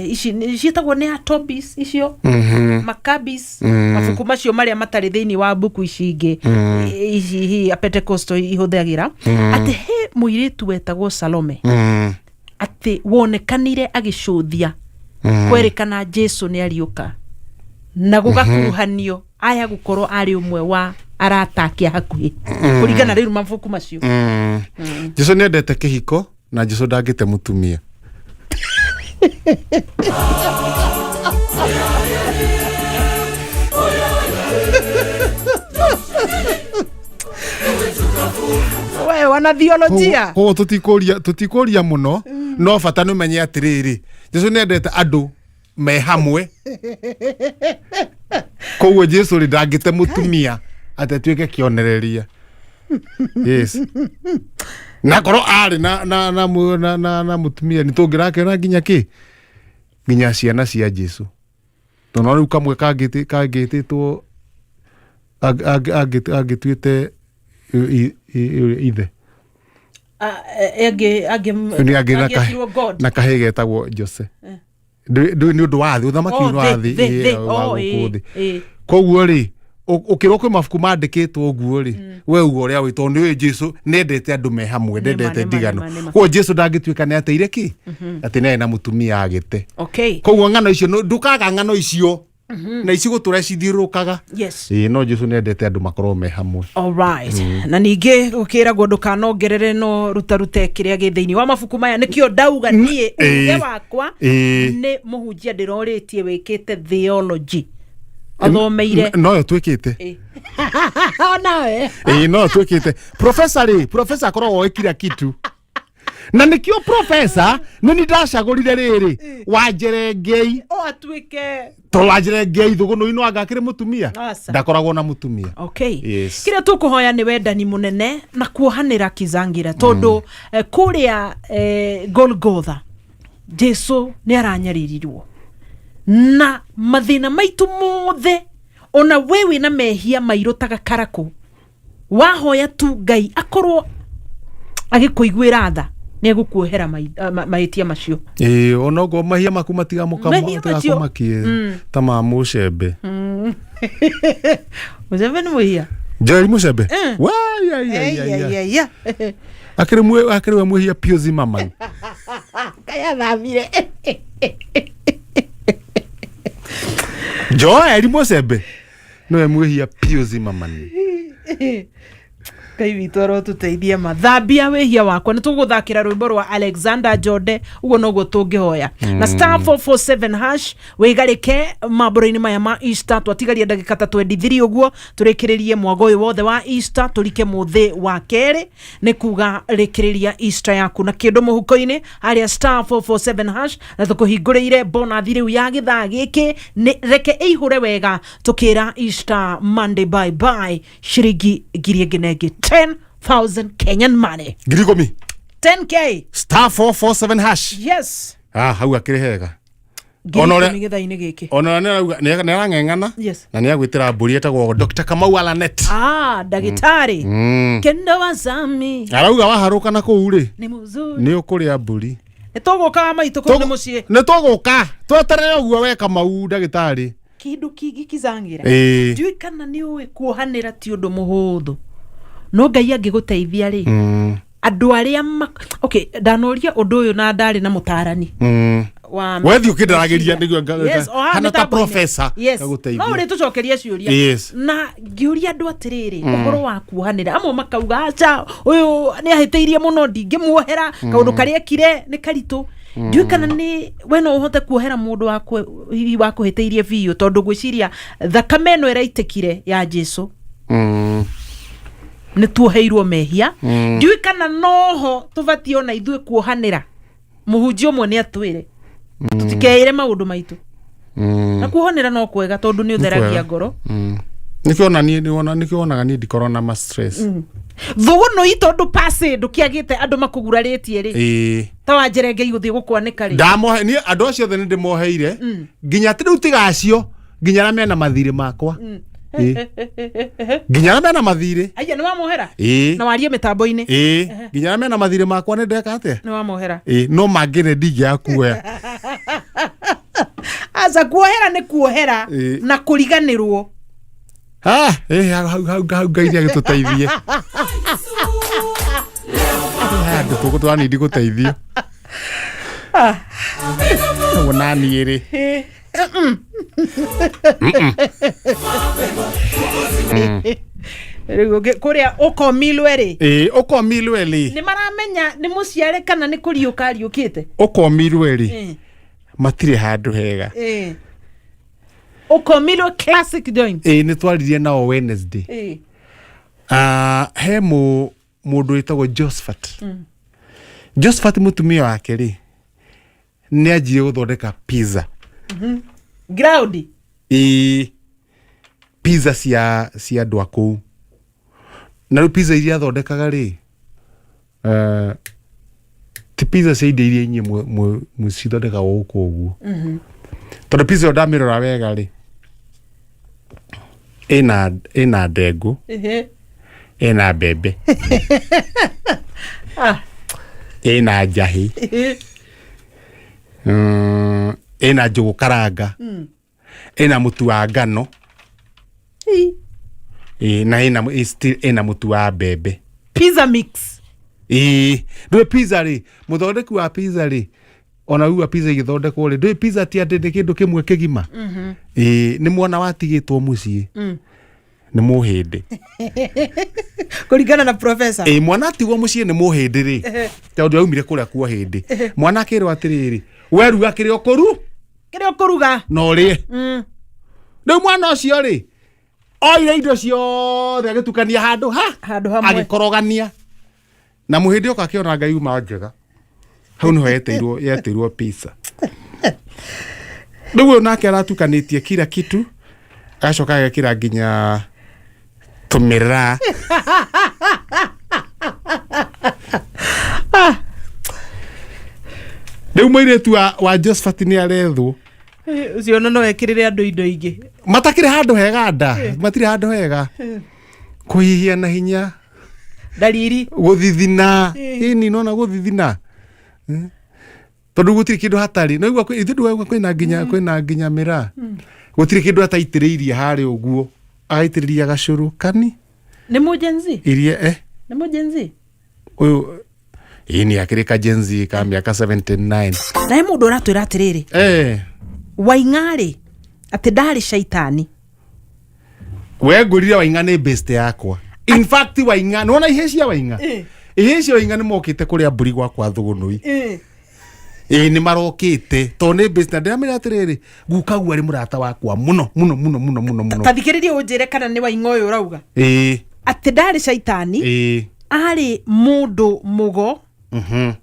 ici ciĩtagwo nĩ atobis icio, Maccabees, mabuku macio marĩa matarĩ thĩinĩ wa mbuku ici ingĩ ici hi a Pentecostal ihũthagĩra, atĩ he mũirĩtu wetagwo Salome, atĩ wonekanire agĩcũthia kwerĩkana Jesu nĩ ariũka na gũgakuruhanio aya gũkorwo arĩ ũmwe wa arata ake a hakuhĩ kũringana rĩu mabuku macio. Jesu nĩ endete kĩhiko na Jesu ndangĩte mũtumia. We wanathiolojia. Koguo tũtikũria mũno, no bata nĩ ũmenye atĩrĩrĩ, Jesu nĩ endete andũ me hamwe. Koguo Jesu rĩ ndangĩte mũtumia atĩ atuĩke kĩonereria. Yes, na korwo arĩ na na na mu- na na na mũtumia nĩ tũngĩrakĩona nginya kĩ nginya ciana cia Jesu, tondũ no rĩu kamwe kangĩtĩtwo angĩtuĩte ithe. Nĩ angĩ na Angĩetirwo God. Na kahĩ getagwo Jose. Ndũ nĩ ũndũ wa thĩ, ũthamaki Oh, wa thĩ, thĩ, thĩ, thĩ, wa oh, gũkũ ĩ, thĩ. ĩ. Koguo rĩ ũkĩrwo kwĩ mabuku mandĩkĩtwo ũguo rĩ, we uga ũrĩa wĩ, tondũ nĩũĩ Jesu nĩendete andũ me hamwe, ndendete nĩma, ndigano. nĩma, nĩma. Koguo Jesu ndangĩtuĩka nĩ ateire kĩ atĩ nĩ arĩ na mũtumia agĩte. Koguo ng'ano icio ndũkaga ng'ano icio na icigũtũra cithiũrũrũkaga. Ĩĩ, no Jesu nĩendete andũ makorwo me hamwe. Alright. Na ningĩ gũkĩragwo ndũkanongerere no rutarute kĩrĩa gĩ thĩinĩ wa mabuku maya, nĩkĩo ndauga niĩ uge wakwa nĩ mũhunjia ndĩrorĩtie wĩkĩte theology athomeire. Noyo twĩkĩte. Onawe. Ĩĩ, no twĩkĩte. Profesa rĩ, profesa akoragwo oĩ kila kitu, na nĩkĩo profesa nĩ ni ndacagũrire rĩrĩ Wanjerengei. O atuĩke. To Wanjerengei thũgũnũ-inĩ anga akĩrĩ mũtumia? Aca. Ndakoragwo na mũtumia. Okay. Yes. Kĩrĩa tũkũhoya nĩ wendani mũnene na kuohanĩra kizangira, tondũ kũrĩa Golgotha Jesu nĩ aranyaririrwo na mathĩna maitũ mothe. Ona we wĩna mehia mairũ ta gakarakũ, wahoya tu Ngai akorwo agĩkũiguĩra tha, nĩ egũkuohera mahĩtia macio. Ĩĩ, onokorwo mahia maku Mehia macio. matigakumakie ta ma mũcembe. Mũcembe nĩ mũhia? Joel Mũcembe. Wai, ai, ai, ai, ai. Akĩrĩ we mwĩhia Pio Zimmerman. Kayathamire. Joel Mũcembe nĩwe mwĩhia Pio Zimmerman. Ngai witũ arotũteithia ma thambia wĩhia wakwa. Nĩ tũgũthakĩra rwĩmbo rwa Alexander Jode, ũguo noguo tũngĩhoya na *447# wĩgarĩke mambũra-inĩ maya ma Easter. Twatigaria ndagĩka ta 23 ũguo tũrĩkĩrĩrie mwago ũyũ wothe wa Easter, tũrike mũthĩ wa kerĩ. Nĩ kuga rĩkĩrĩria Easter yaku na kĩndũ mũhuko-inĩ harĩa *447# na tũkũhingũrĩire bonathi rĩu ya gĩthaa gĩkĩ. Nĩ reke ĩihũre wega tũkĩra Easter Monday bye bye, ciringi 10,000 na ĩngĩ, 10,000 Kenyan money. 10,000. 10K. *447#. Yes. Ah, hau akĩrĩ hega. Ngiri Ona ũrĩa- ikũmi gĩthaa-inĩ gĩkĩ. Ona nĩ arauga nĩ arang'eng'ana Yes. na nĩ agwĩtĩra mbũri etagwo Dr. Kamau Alanet. Ah, ndagĩtarĩ kendo wa zami. Arauga waharũka na kũu rĩ nĩ mũzuri. Nĩ ũkũrĩa mbũri. Nĩ tũgũka wa maitũ kũu nĩ mũciĩ. Nĩ tũgũka tweterere ũguo we Kamau ndagĩtarĩ. Kĩndũ kĩngĩ kizangira, ndiũĩ kana nĩ ũĩ kuohanĩra ti ũndũ mũhũthũ, no Ngai angĩgũteithia rĩ, andũ arĩa okay, ndanoria ũndũ ũyũ na ndarĩ na mũtarani. Wa We thiĩ ũkĩndaragĩria nĩguo Yes, o haha hana ta mĩtambo-inĩ. professor Yes. ngagũteithia. No ũrĩtũcokeria ciũria. Yes. Na ngĩũria andũ atĩrĩrĩ, ũhoro wa kuohanĩra, amwe makauga aca, ũyũ nĩ ahĩtĩirie mũno, ndingĩmuohera, kaũndũ karĩa ekire nĩ karitũ. Ndiũĩ kana nĩ we no ũhote kuohera mũndũ hihi wakũhĩtĩirie biũ, tondũ ngwĩciria thakame ĩno ĩraitĩkire ya Jesu nĩ tuoheirwo mehia. Ndiũĩ kana noho tũbatiĩ ona ithuĩ kuohanĩra. Mũhunjia ũmwe nĩ atwĩre tũtikeĩre maũndũ maitũ, na kuohanĩra no kwega tondũ nĩ ũtheragia kwega. ngoro. Nĩkĩo ona niĩ nĩkĩo wonaga niĩ ndikorwo na ma stress. Thũgũnũi tondũ pasi ndũkĩagĩte andũ makũgurarĩtie rĩ, Ĩĩ. ta wanjerenge igũthiĩ gũkwanĩka rĩ. Ndamohe niĩ andũ acio othe nĩ ndĩmoheire, nginya atĩ rĩu tiga acio, nginya arĩa mena mathirĩ makwa. Ĩĩ. Nginya arĩa mena mathirĩ. Aya, nĩ wamohera? Ĩĩ. Na warie mĩtambo-inĩ. Ĩĩ, nginya arĩa mena mathirĩ makwa nĩ ndeka atĩa. Nĩ wamohera? Ĩĩ, no mangĩ nĩ ndingĩaga kuoya. Aca, kuohera nĩ kuohera Ĩĩ. na kũriganĩrwo. Ah, hau hau hau hau Ngai nĩ agĩtũteithie. Andũ tũkũ twanindi gũteithio ũguo naniĩ rĩ. Rĩu kũrĩa ũkomilwe rĩ. Ĩĩ, ũkomirwe rĩ. Nĩ maramenya nĩ mũciare kana nĩ kũriũka ariũkĩte? Ũkomirwe rĩ, matirĩ handũ hega. Ũkomilwe classic joint. Ĩĩ, nĩ twaririe nao Wednesday. Ah, he mũndũ wĩtagwo Josephat. Josephat mũtumia wake rĩ, nĩ anjirie gũthondeka pizza. Ground. Ĩĩ, pizza cia andũ a kũu, na rĩu pizza iria athondekaga rĩ, ti pizza cia indo iria inyuĩ mũcithondekaga gũkũ ũguo, tondũ pizza ĩyo ndamĩrora wega rĩ, ĩna ndengũ, ĩna mbembe, ĩna njahĩ, ĩna njũgũ karanga, ĩna mũtu wa ngano. Ĩĩ, na ĩna still ĩna mũtu wa mbembe. Pizza mix. Ĩĩ, ndũĩ pizza rĩ, mũthondeki wa pizza rĩ, ona uga pizza igĩthondekwo rĩ, ndũĩ pizza ti atĩ nĩ kĩndũ kĩmwe kĩgima. Ĩĩ, nĩ mwana watigĩtwo mũciĩ nĩ mũhĩndĩ. Kũringana na professor. Ĩĩ, mwana atigwo mũciĩ nĩ mũhĩndĩ rĩ, tondũ aumire kũrĩa kuo hĩndĩ, mwana akĩrwo atĩrĩrĩ, weruga kĩrĩa ũkũru Kĩrĩa ũkũruga na ũrĩe. Rĩu mwana ũcio rĩ, oire indo ciothe agĩtukania handũ ha Handũ hamwe. Agĩkorogania na mũhĩndĩ oka akĩona Ngai uma njega, hau nĩho yetĩirwo pizza. Rĩu ũyũ nake aratukanĩtie kila kitu, agacoka agekĩra nginya tũmĩraa. Rĩu mũirĩtu wa Josephat nĩ arethwo. Ũcio ona no ekĩrĩre andũ indo ingĩ. Matakĩrĩ handũ hega nda, matirĩ handũ hega, kũhihia na hinya. Ndariri. Gũthithina ĩni, nona gũthithina. Tondũ gũtirĩ kĩndũ hatarĩ no igua ithuĩ ndũgaigua kwĩna nginya mĩraa, gũtirĩ kĩndũ ataitĩrĩirie harĩa ũguo, agaitĩrĩria gacũrũ kani. Nĩ mũ Gen Z? Iria Nĩ mũ Gen Z? Ũyũ ĩĩ nĩ akĩrĩ ka Gen Z ka mĩaka 79. Na he mũndũ ũratwĩra atĩrĩrĩ, Waing'arĩ atĩ ndarĩ caitani. We ngũrire Waing'a nĩ best yakwa. In fact, Waing'a nĩwona ihĩ cia Waing'a, ihĩ cia Waing'a nĩ mokĩte kũrĩa mbũri gwakwa thũgũnũi. Ĩĩ, nĩ marokĩte tondũ nĩ best, na ndĩramĩra atĩrĩrĩ, gukaguo arĩ mũrata wakwa mũno mũno mũno mũno mũno mũno. Ta thikĩrĩrie ũnjĩre kana nĩ Waing'a ũyũ ũrauga atĩ ndarĩ caitani, arĩ mũndũ mũgo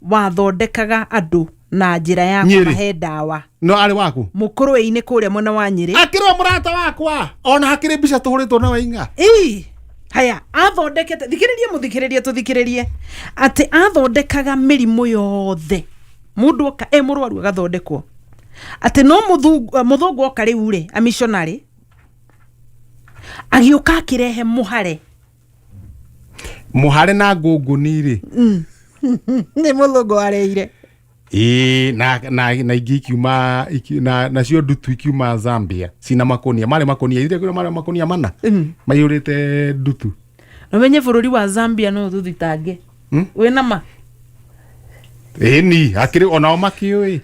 wathondekaga andũ na njĩra ya Nyĩrĩ. kũmahe ndawa. No arĩ waku. Mũkũrwe-inĩ kũrĩa mwena wa Nyĩrĩ. Akĩrĩ o mũrata wakwa, ona hakĩrĩ mbica tũhũrĩtwo na Waing'a. Ii, haya athondekete, thikĩrĩrie, mũthikĩrĩrie, tũthikĩrĩrie, atĩ athondekaga mĩrimũ yothe, mũndũ oka e mũrwaru agathondekwo, atĩ no mũthũngũ oka rĩu rĩ, a missionary agĩũka akĩrehe mũhare. Mũhare na ngũngũni rĩ. Nĩ mũthũngũ areire. Ĩĩ, na ingĩ ikiuma nacio ndutu ikiuma Zambia cina makonia, marĩ makonia iria kwĩna, marĩ makonia mana maiyũrĩte ndutu. Nomenye bũrũri wa Zambia no ũtũthitange. Wĩna ma? Ĩni, hakĩrĩ onao makĩũĩ.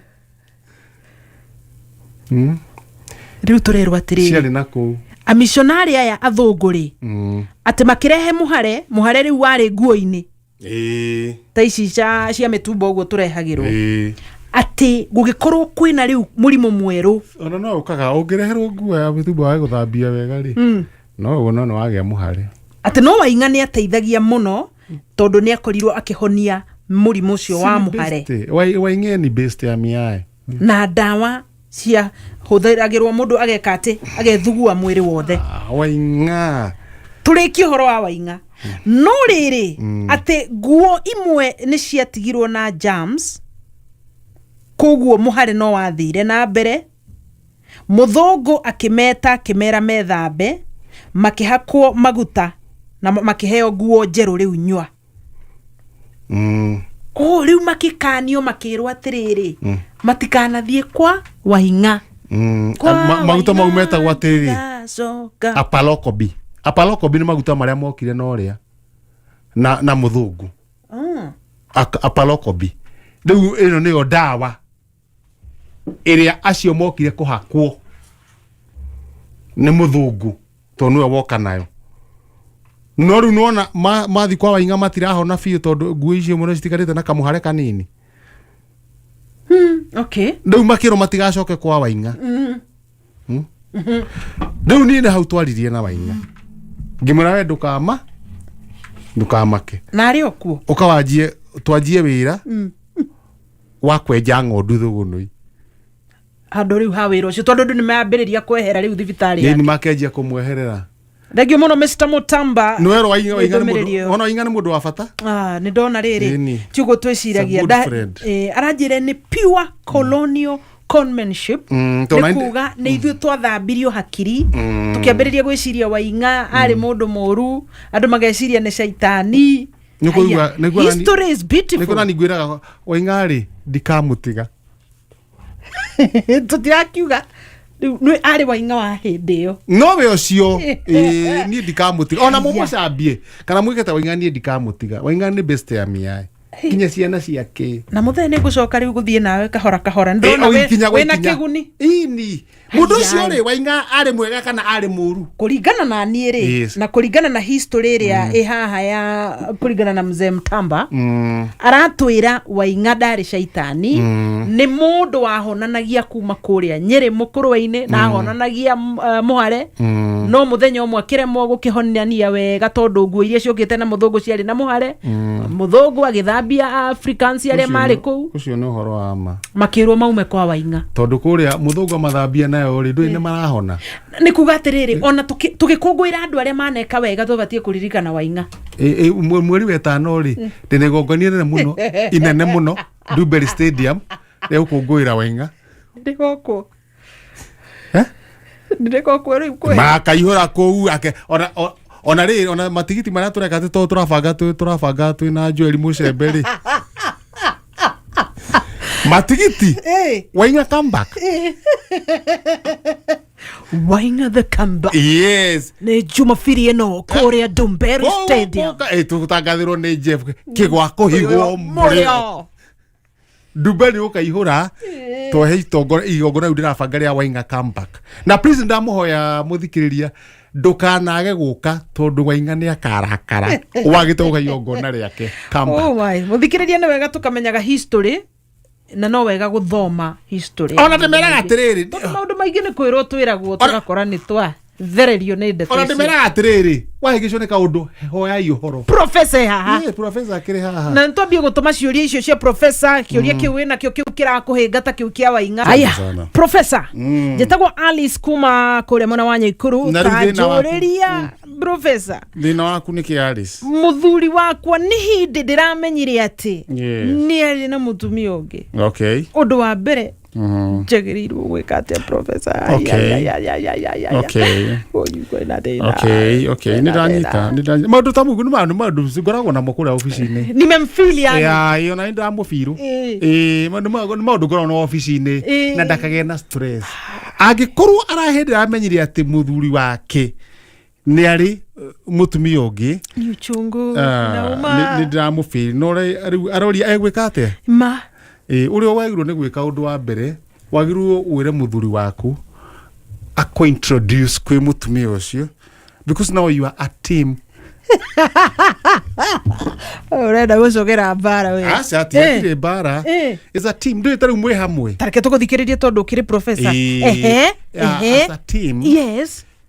Rĩu tũrerwo atĩrĩrĩ, Ciarĩ na kũu. Amishonarĩ aya athũngũ rĩ, atĩ makĩrehe mũhare, mũhare rĩu warĩ nguo-inĩ ta ici cia mĩtumba ũguo tũrehagĩrwo, atĩ gũgĩkorwo kwĩna rĩu mũrimũ mwerũ. Ona no ũkaga ũngĩreherwo nguo ya mĩtumba wa gũthambia wega rĩ, no ũguo no nĩ wagĩa mũhare. Atĩ no Waing'a nĩ ateithagia mũno tondũ nĩ akorirwo akĩhonia mũrimũ ũcio wa mũhare. Waing'e ni best ya miae. Na ndawa cia hũthĩragĩrwo mũndũ ageka atĩ agethugua mwĩrĩ wothe. Ah, Waing'a. Tũrĩkie ũhoro wa Waing'a, no rĩrĩ, atĩ nguo imwe nĩ ciatigirwo na germs, koguo mũhare no wathire na mbere. Mũthũngũ akĩmeta, akĩmera methambe, makĩhakwo maguta na makĩheo nguo njerũ rĩu nyua. O rĩu makĩkanio, makĩrwo atĩrĩrĩ, matikanathiĩ kwa Waing'a. Kwa Maguta mau Waing'a metagwo atĩrĩrĩ, ndigacoka. Apalokobi. Apalokobi nĩ maguta marĩa mokire na ũrĩa na mũthũngũ. Apalokobi rĩu ĩno nĩyo ndawa ĩrĩa acio mokire kũhakwo nĩ mũthũngũ tondũ nĩwe woka nayo. No rĩu nĩwona mathi kwa Waing'a matirahona biũ tondũ nguo icio mũno citigarĩte na kamũhare kanini. Rĩu makĩrwo matigacoke kwa Waing'a. Rĩu niĩ nĩ hau twaririe na Waing'a, ngĩmwĩra, we ndũkamake. Na arĩ o kuo. Ũka wanjie, twanjie wĩra wa kwenja ng'ondu thũgũnũi. Handũ rĩu ha wĩra ũcio, tondũ andũ nĩ mambĩrĩria kwehera rĩu thibitarĩ Nĩ yake. Makenjia kũmweherera. Thengiũ mũno, Mr Mutamba. Nĩwerwo Waing'a, Waing'a nĩ ndũmĩrĩri mũndũ ĩyo. ona Waing'a nĩ mũndũ wa bata. Ah, nĩ ndona rĩrĩ. Ĩni. Tiũguo twĩciragia. It's a good friend. Aranjĩre nĩ pure colonial conmanship. Tondũ Nĩ kuga nĩ ithuĩ twathambirio hakiri, tũkĩambĩrĩria gwĩciria Waing'a arĩ mũndũ mũru, andũ mageciria nĩ caitani. Nĩ kũigua- Haya. nĩ kuona History is beautiful. Nĩkuona ningwĩraga Waing'a rĩ, ndikamũtiga. Tũtirakiuga rĩu nĩ arĩ Waing'a wa hĩndĩ ĩyo. Nowe ũcio, ĩĩ, niĩ ndikamũtiga ona mũmũcambie kana mwĩke ta Waing'a, niĩ ndikamũtiga. Waing'a nĩ best ya miae, nginya ciana ciake. Na mũthee nĩ ngũcoka rĩu gũthiĩ nawe kahora kahora. Nĩ ndĩrona O ikinya gwa wĩna ikinya. kĩguni. Ini mũndũ ũcio Ai. rĩ, Waing'a arĩ mwega kana arĩ mũru? Kũringana na niĩ rĩ, na kũringana na history ĩrĩa ĩ haha ya kũringana na mzee Mtamba, aratwĩra Waing'a ndarĩ caitani, nĩ mũndũ wahonanagia kuma kũrĩa Nyĩrĩ mũkũrwe-inĩ na ahonanagia mũhare, no mũthenya ũmwe akĩremwo gũkĩhonania wega tondũ nguo iria ciũkĩte na mũthũngũ ciarĩ na mũhare. Mũthũngũ agĩthambia Africans arĩa Ũcio marĩ kũu. Ũcio nĩ ũhoro wa ma. Makĩrwo maume kwa Waing'a. Tondũ kũrĩa mũthũngũ amathambia nayo rĩ, ndũĩ nĩ marahona. Nĩ kuga atĩrĩrĩ, ona tũgĩkũngũĩra andũ arĩa maneka wega, tũbatiĩ kũririkana Waing'a. Ĩ, mweri wa ĩtano rĩ, ndĩna igongona inene mũno, inene mũno, Dewberry Stadium, rĩa gũkũngũĩra Waing'a. Ndĩgokwo. Eh? Ndĩgokwo rĩu kwĩ Makaihũra kũu ake ona ona rĩ, ona matigiti marĩa tũreka atĩ tondũ tũrabanga twĩ na Joel Mũcembe rĩ, matigiti Waing'a comeback. Waing'a the comeback. Yes. Nĩ Jumabiri ĩno kũrĩa Ndumberi Stadium. Tũtangathĩrwo nĩ Jeff kĩgwa kũhigwo mũrĩo. Ndumberi ũkaihũra twehe igongona rĩu ndĩrabanga rĩa Waing'a comeback. Na please, ndamũhoya mũthikĩrĩria, ndũkanage gũka tondũ Waing'a nĩ akarakara wagĩte gũka igongona rĩake comeback. Oh my, mũthikĩrĩria, nĩ wega tũkamenyaga history na no wega gũthoma history. Ona ndĩmeraga atĩrĩrĩ, tondũ maũndũ maingĩ nĩ kwĩrwo twĩragwo, tũgakora nĩ twa thererio nĩ ndeto ona icio. Ndĩmeraga atĩrĩrĩ, wahĩngĩcwo nĩ kaũndũ, hoyai ũhoro. Professor haha. Ĩĩ, professor akĩrĩ haha. Na nĩtwambie gũtũma ciũria icio cia professor, kĩũria kĩu wĩnakĩo, kĩu kĩrakũhĩnga ta kĩu kĩa Waing'a. Aya. Sana. Professor, njĩtagwo Alice kuma kũrĩa mwena wa Nyaikuru. Na rĩu thĩna waku? Tanjũrĩria, professor. Thĩna waku nĩ kĩ, Alice? Mũthuri wakwa nĩ hĩndĩ ndĩramenyire atĩ nĩ arĩ na mũtumia ũngĩ. Ũndũ wa mbere, njagĩrĩirwo gwĩka atĩa, professor? Okay. Ai, ai, ai, ai, ai, ai. Ũyũ kwĩna thĩna. Okay, nĩ ndanyita, nĩ ndanyita. Maũndũ ta mau nĩ maũndũ ngoragwo namo kũrĩa obici-inĩ. Nimemfeel yani. Ya, ĩyo na nĩ ndamũbirũ. Ĩĩ, nĩ maũndũ ngoragwo na obici-inĩ na ndakagĩe na stress. Angĩkorwo arahĩndĩ amenyire atĩ mũthuri wake nĩ arĩ mũtumia ũngĩ, Ni uchungu ah, nauma. nĩ ndĩramũbĩri, no rĩu aroria egwĩka atĩa? Ma. Ĩĩ, ũrĩa wagĩrĩirwo nĩ gwĩka ũndũ wa mbere, Wagĩrĩirwo wĩre mũthuri waku akũ introduce kwĩ mũtumia ũcio, because now you are a team. Ũrenda gũcogera mbara we. Aca, tiatirĩ mbara. Is a team, ndũĩ ta rĩu mwĩ hamwe. Tareke tũgũthikĩrĩrie tondũ ũkĩrĩ professor. Ĩĩ. Ehe. Yeah, Ehe. as a team.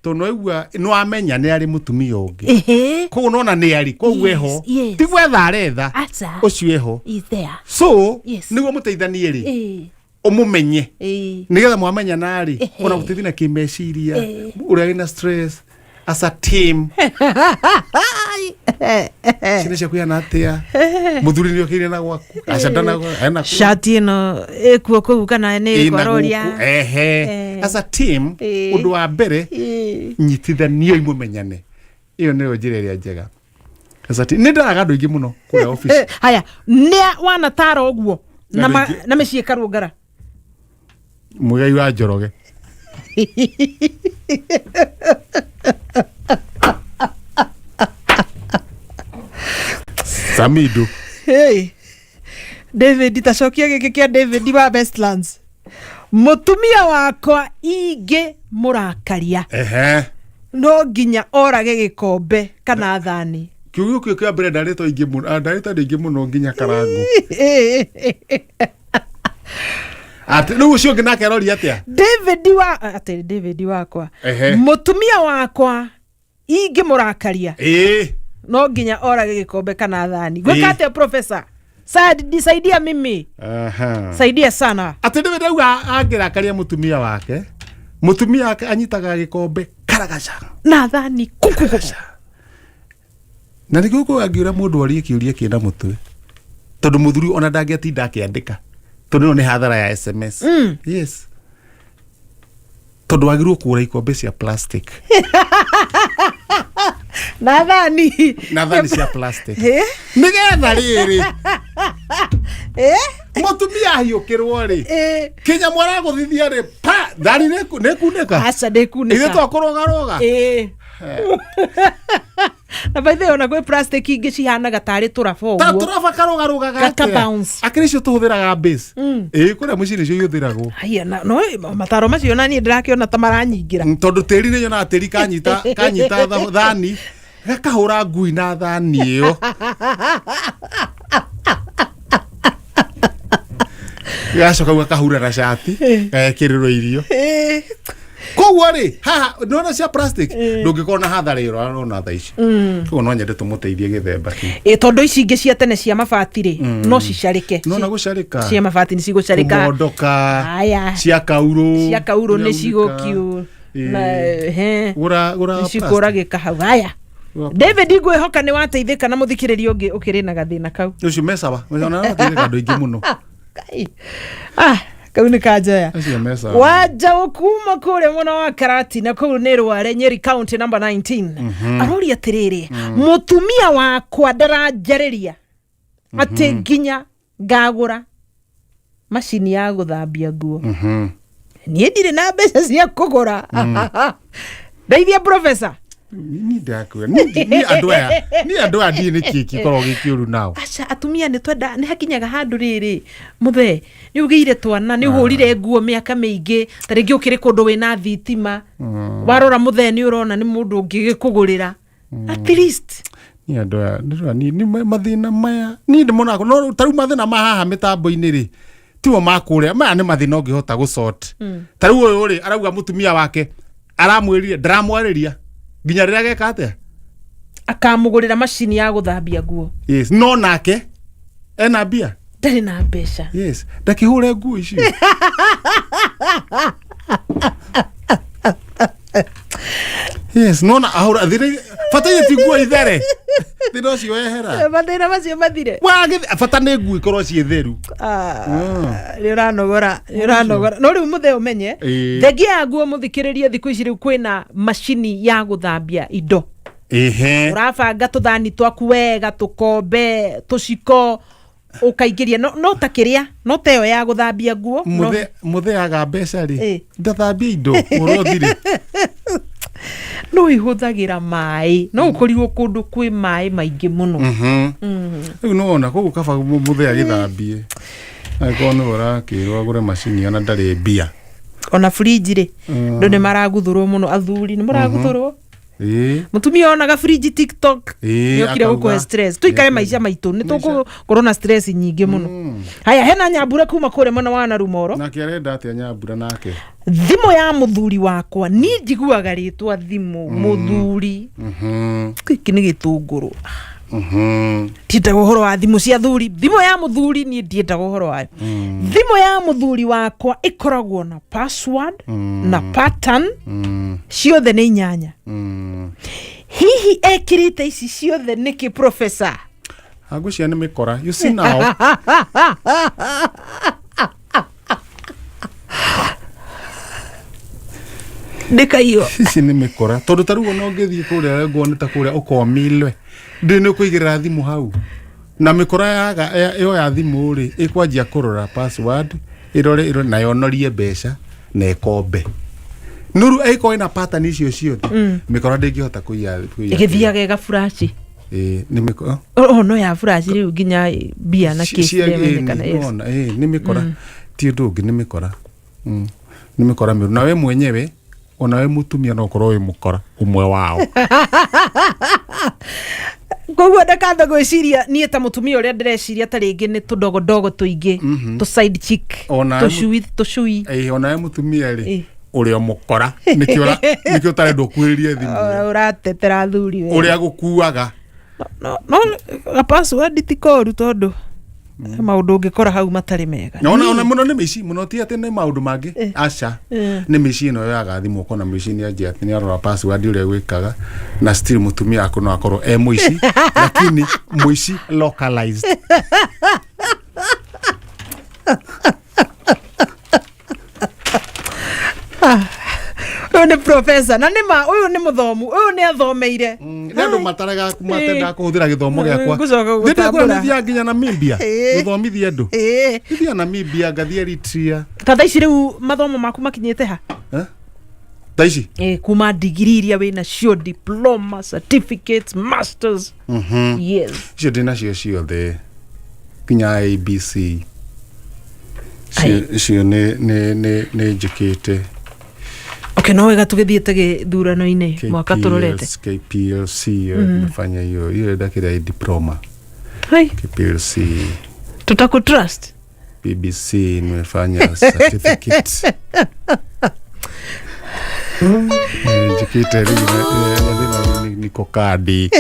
Tondũ nĩwaigua, nĩwamenya nĩ arĩ mũtumia ũngĩ. Koguo nona nĩ arĩ koguo eho. Ti gwetha aretha. Aca. Ũcio eho. Is there. So nĩguo mũteithanie rĩ, ũmũmenye, nĩgetha mwamenyana rĩ, ona gũteithia na kĩmeciria ũrĩa wĩna stress, as a team. Ciana ciaku ihana atĩa? Mũthuri nĩ okĩire na gwaku? Aca, ndana ena kũ- Shati ĩno ĩkuo kũu kana nĩ ĩna ĩkwaroria? gũkũ. Ehe. As a team, ũndũ wa mbere, nyitithanioi mũmenyane. Ĩyo nĩyo njĩra ĩrĩa njega. As a team, nĩ ndaraga andũ aingĩ mũno kũrĩa office. Haya, nĩ wanatara ũguo na Andũ na mĩciĩ karũngara. Mũigai wa Njoroge. Samido. Hey. David, tacokia gĩkĩ kĩa David wa Westlands: mũtumia wakwa ingĩ mũrakaria, no nginya orage gĩkombe kana thani. Kiugo kĩu kĩa mbere ndarĩtwo aingĩ mũno, ah, ndarĩtwo andũ aingĩ mũno nginya karango. Atĩ rĩu ũcio ũngĩ nake aroria atĩa? David wa atĩ David wakwa, mũtumia wakwa ingĩ mũrakaria, no nginya orage gĩkombe kana thani. Gwĩka atĩa, professor? Saidia mimi. Saidia sana. Atĩ nĩwe ndauga angĩrakaria mũtumia wake, mũtumia wake anyitaga gĩkombe karagaca na thani kuku. Na nĩkĩo kũ angĩũra mũndũ orie kĩũria kĩna mũtwe, tondũ mũthuri ona ndangĩatinda akĩandĩka, tondũ ĩno nĩ hathara ya SMS. Yes, tondũ wagĩrĩirwo kũgũra ikombe cia plastic na thani. Na thani cia plastic, nĩgetha rĩrĩ, mũtumia ahiũkĩrwo rĩ, kĩnyamũ aragũthithia rĩ, pa thani nĩkunĩka. Aca, Ithuĩ ndĩkunĩka. twakũrũgarũga. Na by the way, ona gwĩ plastic ingĩ cihanaga tarĩ tũraba Ta ũguo. tũraba karũgarũgaga. Gaka Atĩa? bounce. Akĩrĩ icio tũhũthĩraga base, ĩĩ, kũrĩa mũciĩ nĩcio ihũthĩragwo. Haiya, na no mataro macio na niĩ ndĩrakĩona ta maranyingĩra. Tondũ tĩri nĩ nyonaga tĩri kanyita kanyita thani, gakahũra ngui na thani ĩyo, gacoka gakahura na cati, gagekĩrĩrwo irio. Koguo rĩ, haha nona cia plastic ndũngĩkorwo na hathara ĩyo ũrona thaa ici. Koguo no nyende tũmũteithie gĩthemba kĩu. Ĩ, tondũ ici ingĩ cia tene cia mabati rĩ, no cicarĩke. Nona gũcarĩka. Cia mabati nĩ cigũcarĩka. Kũmondoka. Aya. Cia kaurũ. Cia kaurũ nĩ Nĩaunĩka. cigũkiu na he Gũra gũra nĩ plastic. cikũragĩka hau. Haya. Gũra. David, ngwĩhoka nĩ wateithĩka na mũthikĩrĩria ũngĩ ũkĩrĩ na gathĩna kau. Ũcio mecawa ona arateithĩka andũ aingĩ mũno. Kai. Ah, kau nĩ kanjoya. Acio mecawa. Wanjaũ kuma kũrĩa mwena wa Karatina, kũu nĩ Rware, Nyeri County number 19, aroria atĩrĩrĩ, mũtumia wakwa ndaranjarĩria atĩ nginya ngagũra macini ya gũthambia nguo. Niĩ ndirĩ na mbeca cia kũgũra. Ndeithia, professor. Niĩ ndakwĩra, niĩ andũ aya, niĩ andũ aya ndiĩ nĩkĩ kĩkoragwo gĩ kĩũru nao. Aca, atumia nĩ twenda, nĩ hakinyaga handũ rĩrĩ, mũthee, nĩ ũgĩire twana, nĩ ũhũrire nguo mĩaka mĩingĩ, ta rĩngĩ ũkĩrĩ kũndũ wĩna thitima, warora mũthee nĩ ũrona nĩ mũndũ ũngĩgĩkũgũrĩra at least. Niĩ andũ aya ndĩrona niĩ nĩ mathĩna maya niĩ ndĩmonaga, no ta rĩu mathĩna ma haha mĩtambo-inĩ rĩ, timo ma kũrĩa. Maya nĩ mathĩna ũngĩhota gũsort. Ta rĩu ũyũ rĩ, arauga mũtumia wake aramwĩrire ndaramwarĩria nginya rĩrĩa ageka atĩa? Akamũgũrĩra macini ya gũthambia nguo. Yes, no nake ena mbia? Ndarĩ na mbeca. Yes, ndakĩhũre nguo icio. Yes, nona ahũra thĩna, bata ti nguo ithere, thĩna ũcio wehera. Mathĩna macio mathire. Wagĩthi bata nĩ nguo ikorwo ciĩ theru. Nĩ ũranogora, nĩ ũranogora. No rĩu mũthee ũmenye, thengia ya nguo, mũthikĩrĩrie, thikũ ici rĩu kwĩna macini ya gũthambia indo. Ũrabanga tũthani twaku wega, tũkombe, tũciko, ũkaingĩria, no ta kĩrĩa, no ta ĩyo ya gũthambia nguo no. Mũtheaga mbeca rĩ, ndathambia indo ũhoro ũthire. No ihũthagĩra maĩ, no ũkorirwo kũndũ kwĩ maĩ maingĩ mũno. Rĩu nĩwona koguo kaba mũthee agĩthambie. Angĩkorwo nĩwe ũrakĩrwo agũre macini ona ndarĩ mbia. Ona fridge rĩ, andũ nĩ maraguthũrwo mũno, athuri nĩ mũraguthũrwo. Mũtumia onaga fridge TikTok, nĩokire gũkũhe stress. Tũikare maica maitũ, nĩ tũgũkorwo na stress nyingĩ mũno. Haya, hena Nyambura kuma kũrĩa mwena wa Narumoro. Nake arenda atĩa Nyambura nake? Thimũ ya mũthuri wakwa, niĩ njiguaga rĩtwa thimũ mũthuri, gĩkĩ nĩ gĩtũngũrũ. Ndiendaga ũhoro wa thimũ cia thuri. Thimũ ya mũthuri niĩ ndiendaga ũhoro wayo. Thimũ ya mũthuri wakwa ĩkoragwo na password na pattern, ciothe nĩ inyanya. Hihi ekĩrĩte ici ciothe nĩkĩ, professor? Ngwĩciria nĩ mĩkora, you see now. Ndĩkaiyo. Ici nĩ mĩkora, tondũ ta rĩu ona ũngĩthiĩ kũrĩa nguo nĩ ta kũrĩa ũkomilwe, ndĩ nĩ ũkũigĩrĩra thimũ hau na mĩkora yaga yoya thimũ rĩ, ĩkwanjia kũrora password, ĩrore ĩrore na yonorie mbeca na ĩkombe nuru. Ĩkorwo ĩna pattern icio ciothe, mĩkora ndĩngĩhota kũiya kũiya. Ĩgĩthiaga ĩgaburaci. Ĩĩ, nĩ mĩkora. Oh, no ya furaci rĩu nginya mbia na kĩ ciremenyekana, yes. Nĩwona, nĩ mĩkora, ti ũndũ ũngĩ, nĩ mĩkora. Nĩ mĩkora mĩũru. Na we mwenyewe, ona we mũtumia, no ũkorwo wĩ mũkora ũmwe wao. Koguo ndakamba gwĩciria niĩ ta mũtumia ũrĩa ndĩreciria ta rĩngĩ nĩ tũdogodogo tũingĩ, tũ side chick, tũcui tũcui. Ona we mũtumia rĩ, ũrĩ o mũkora, nĩkĩo nĩkĩo ũtarenda ũkuhĩrĩrie thimũ ĩyo. Ũratetera athuri we. Ũrĩa gũkuaga. No no ga password ti koru, tondũ he maũndũ ũngĩkora hau matarĩ mega. Na ona mũno nĩ mĩici mũno, ti atĩ nĩ maũndũ mangĩ, aca. Nĩ mĩici ĩno yoyaga thimũ, ũkona mĩici nĩ anjia atĩ nĩ arora password ũrĩa gwĩkaga, na still mũtumia waku no akorwo e mũici, lakini mũici localized. Ũyũ nĩ professor, na nĩ ma ũyũ nĩ mũthomu, ũyũ nĩ athomeire. Nĩ andũ matarega matendaga kũhũthĩra gĩthomo gĩakwa. Ngũcoka gũgũtambũra. Nĩthiaga nginya Namibia gũthomithia andũ. Nĩthiaga Namibia, ngathiĩ Eritrea. Ta thaa ici rĩu mathomo maku makinyĩte ha? Eh? Thaa ici? Kuma digiri iria wĩ nacio, diploma, certificates, masters, yes. Icio ndĩ nacio ciothe nginya ABC. Ai. Icio nĩ njĩkĩte. Okay, no wega tũgĩthiĩte gĩthurano-inĩ mwaka tũrorete. KPLC nimefanya hiyo hiyo, ndakĩrĩa diploma. Hai. KPLC. Tutaku trust. BBC nimefanya certificate. Njĩkĩte rĩu niko kadi.